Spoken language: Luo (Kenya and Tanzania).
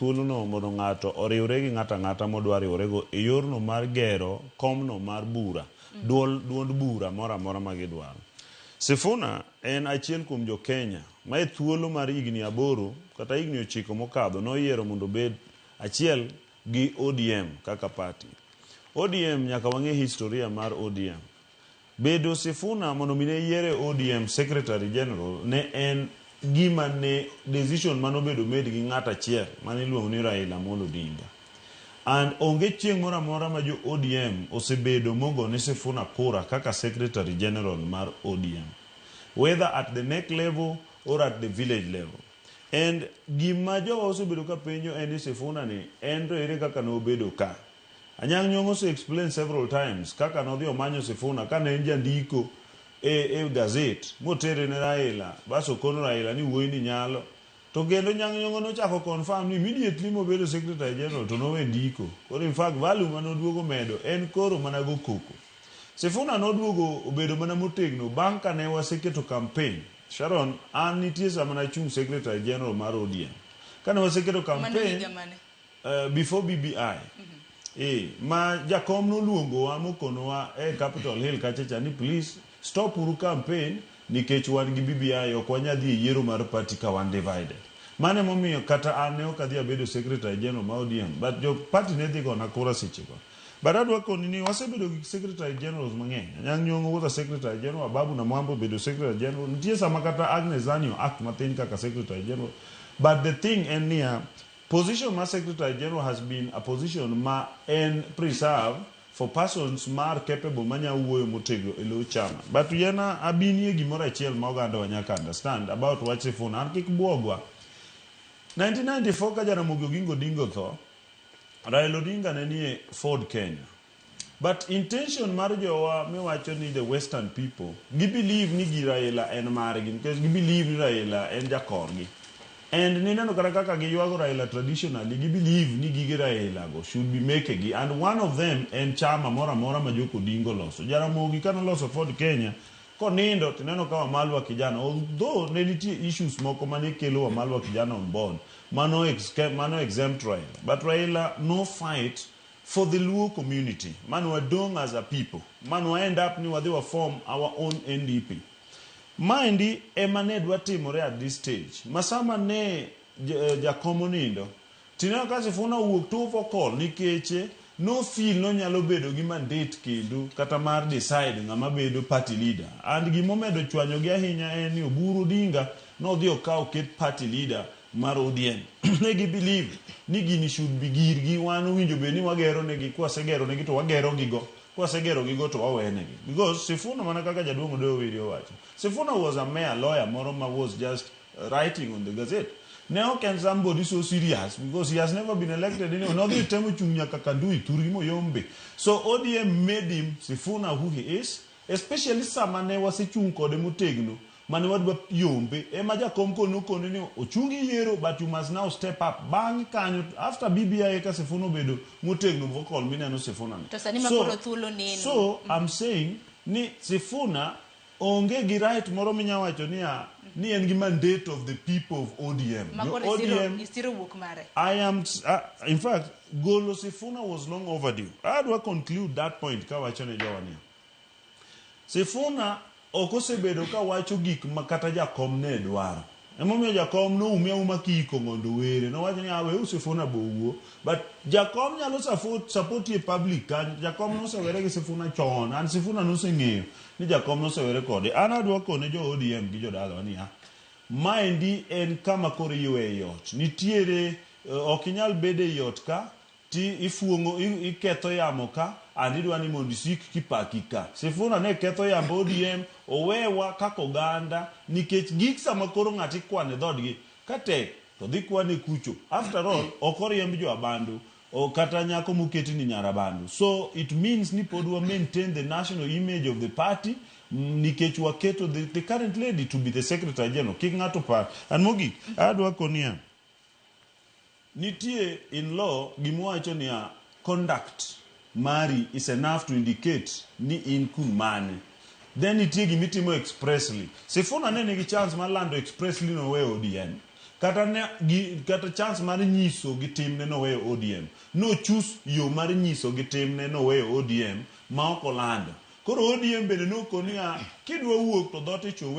Thuolono mondo ng'ato oriwre gi ng'ato ang'ata modwa riworego e yorno mar gero komno mar bura, duol, duond bura moro amora ma gidwaro. Sifuna en achiel kuom jo Kenya ma e thuolo mar higni 8 kata higni 9 mokadho noyiero mondo obed achiel gi ODM kaka party. ODM nyaka wang'e historia mar ODM. Bedo Sifuna mondo mi ne yiere ODM Secretary General ne en gima ne decision mane obedo made gi ng'at achiel mane iluongo ni Raila Amolo Odinga. And onge chieng' moro amora ma jo ODM osebedo mogone Sifuna kura kaka Secretary General mar ODM. Whether at the NEC level or at the village level. And gima jowa osebedo ka penjo en ni Sifuna ni en to ere kaka ne obedo ka? Anyang' Nyong'o ose explain several times kaka nodhi omanyo Sifuna kane en jandiko e gazet motere ne Raila bas okono Raila ni wuoyi ni nyalo to kendo Nyang' Nyong'o nochako confirm ni immediately mobedo Secretary General to nowe ndiko. Koro in fact value mane oduogo medo en koro mana go koko. Sifuna noduogo obedo mana motegno bang' kane waseketo campaign. Sharon, an nitie sama nachung' Secretary General mar ODM. Kane waseketo Mano campaign higa mane? Before BBI. Eh, ma jakom noluongowa mokonowa e Capitol Hill kacha cha ni please stop uru campaign nikech wan gi BBI ok wanyal dhi e yiero mar party ka wan divided. Mano emomiyo kata an ne ok adhi abedo Secretary General ma ODM but jo party ne dhi gona kura seche go. But adwa koni ni wasebedo gi Secretary Generals mang'eny. Anyang' Nyong'o was a Secretary General, Ababu Namwamba obedo Secretary General. Nitie sama kata Agnes Zanio act mathin kaka Secretary General. But the thing en niya, Position mar Secretary General has been a position ma en preserve for persons ma are capable ma nya wuoyo motegno e lo chama. But yiena abinie gimoro achiel ma oganda wa nyaka understand about wach Sifuna. An kik buogwa. 1994 ka Jaramogi Oginga Odinga otho, Raila Odinga ne nie Ford Kenya. But intention mar jowa miwacho ni the western people, gi believe ni gi Raila en margi nikech gi believe ni Raila en jakorgi. And nineno kata kaka giywago Raila traditionally, gi believe ni gige Raila go should be mekegi and one of them en chama moro amora ma Jok Odinga oloso. Jaramogi kane oloso Ford Kenya, konindo tineno ka Wamalwa kijana, although ne nitie issues moko mane kelo Wamalwa kijana on board, mano exempt Raila. But Raila no fight for the Luo community mane wadong' as a people mane wa end up ni wadhi wa form our own NDP. Maendi ema ne dwa timore at this stage ma sama ne jakom onindo tineno ka Sifuna owuok too vocal nikech no feel nonyalo bedo gi mandate kendo kata mar decide ng'ama bedo party leader and gimomedo chwanyogi ahinya en ni Oburu Odinga nodhi okawo oket party leader mar ODM. Ne gi believe ni gini should be girgi, wan owinjo bed ni wagero negi, kwasegero negi to wagero gigo, kwasegero gigo to wawenegi. Because Sifuna mana kaka jaduong' Odoyo Owidi owacho, Sifuna was a mere lawyer moro ma was just writing on the gazette. Ne ok en somebody so serious because he has never been elected anyway. Nodhi temo chung' nyaka Kandui thurgi moyombe. So ODM made him Sifuna who he is, especially sama ne wasechung' kode motegno mane wadwa yombe ema jakom koro nokone ni ochungi yiero but you must now step up bang' kanyo after BBI eka Sifuna obedo motegno vocal mineno Sifuna ni To sani ma koro thuolo neno. So I'm saying ni Sifuna onge gi right moro minya wacho niya ni en gi mandate of the people of ODM. Ma Jo koro isiro, ODM isiro wuok mare. I am, in fact, golo Sifuna was long overdue. Adwa conclude that point kawacho ne jowa niya. Sifuna ok osebedo ka wacho gik ma kata jakom ne dwaro. Emomiyo jakom noume auma kiiko mondo were. Nowacho ni awe Sifuna bo wuo. But jakom nyalo support e public kanyo. Jakom nosewere gi Sifuna chon. And Sifuna noseng'eyo ni jakom nosewere kode. An adwa kone jo ODM gi jodalawa niya, maendi en kama koro iywe ei ot. Nitiere, ok inyal bedo ei ot ka ti ifuong'o iketho yamo ka and idwa ni mondo isik kipaki ka. Sifuna ne ketho yamb ODM owewa kaka oganda nikech gik sama koro ng'ato ikwano e dhoodgi ka tek to dhi kwane kucho. After all ok oriemb jo Abandu kata nyako moketi ni nyar Abandu. So it means ni pod wa maintain the national image of the party nikech waketo the current lady to be the secretary general. Kik ng'ato par. And mogik adwa koniya Nitie in law gima wacho niya conduct mari is enough to indicate ni in kun mane. Then nitie gima itimo expressly. Sifuna ne nigi chance mar lando expressly ni oweyo ODM. Kata ne gi, kata chance mar nyiso gi timne noweyo ODM. No choose yo mar nyiso gi timne noweyo ODM ma ok olando. Koro ODM bende nokoni niya, kidwa wuok to dhoot icho.